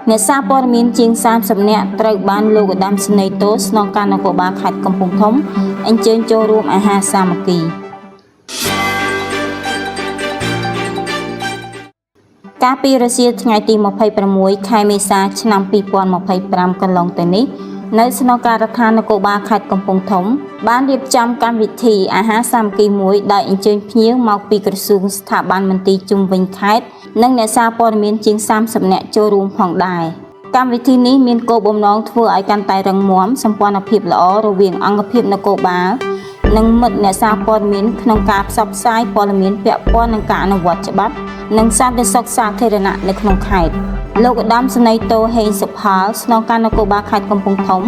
អ្នកសារព័ត៌មានជាង30នាក់ត្រូវបានលោកឧត្តមសេនីយ៍ទោស្នងការនគរបាលខេត្តកំពង់ធំអញ្ជើញចូលរួមអាហារសាមគ្គី កាលពីរសៀលថ្ងៃទី26ខែមេសាឆ្នាំ2025កន្លងទៅនេះនៅស្នងការដ្ឋាននគរបាលខេត្តកំពង់ធំ បានរៀបចំកម្មវិធីអាហារសាមគ្គីមួយដោយអញ្ជើញភ្ញៀវមកពីក្រសួងស្ថាប័នមន្ទីរជុំវិញខេត្តនិងអ្នកសារព័ត៌មានជាង30នាក់ចូលរួមផងដែរកម្មវិធីនេះមានគោលបំណងធ្វើឲ្យកាន់តែរឹងមាំសម្ព័ន្ធភាពល្អរវាងអង្គភាពនគរបាលនិងមិត្តអ្នកសារព័ត៌មានក្នុងការផ្សព្វផ្សាយព័ត៌មានពាក់ព័ន្ធនឹងការអនុវត្តច្បាប់និងសន្តិសុខសាធារណៈនៅក្នុងខេត្តលោកឧត្តមសេនីយ៍តូហេងសុផលស្នងការនគរបាលខេត្តកំពង់ធំ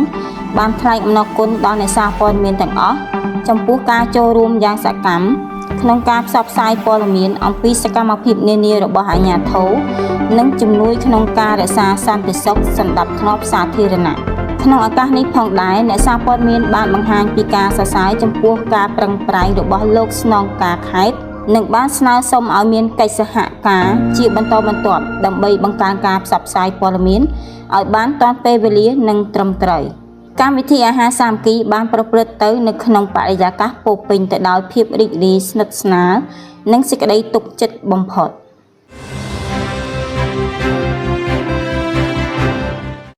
បានថ្លែងអំណរគុណដល់អ្នកសារព័ត៌មានទាំងអស់ចំពោះការចូលរួមយ៉ាងសកម្មក្នុងការផ្សព្វផ្សាយព័ត៌មានអំពីសកម្មភាពនានារបស់អាជ្ញាធរនិងជំនួយក្នុងការរក្សាសន្តិសុខសណ្ដាប់ធ្នាប់សាធារណៈក្នុងឱកាសនេះផងដែរអ្នកសារព័ត៌មានបានបង្ហាញពីការសរសើរចំពោះការប្រឹងប្រែងរបស់លោកស្នងការខេត្តនិងបានស្នើសុំឲ្យមានកិច្ចសហការជាបន្តបន្ទាប់ដើម្បីបង្កើនការផ្សព្វផ្សាយព័ត៌មានឲ្យបានទាន់ពេលវេលានិងត្រឹមត្រូវ កម្មវិធីអាហារសាមគ្គីបានប្រព្រឹត្តទៅនៅក្នុងបរិយាកាសពោរពេញទៅដោយភាពរីករាយស្និទ្ធស្នាលនិងសេចក្តីទុកចិត្តបំផុត។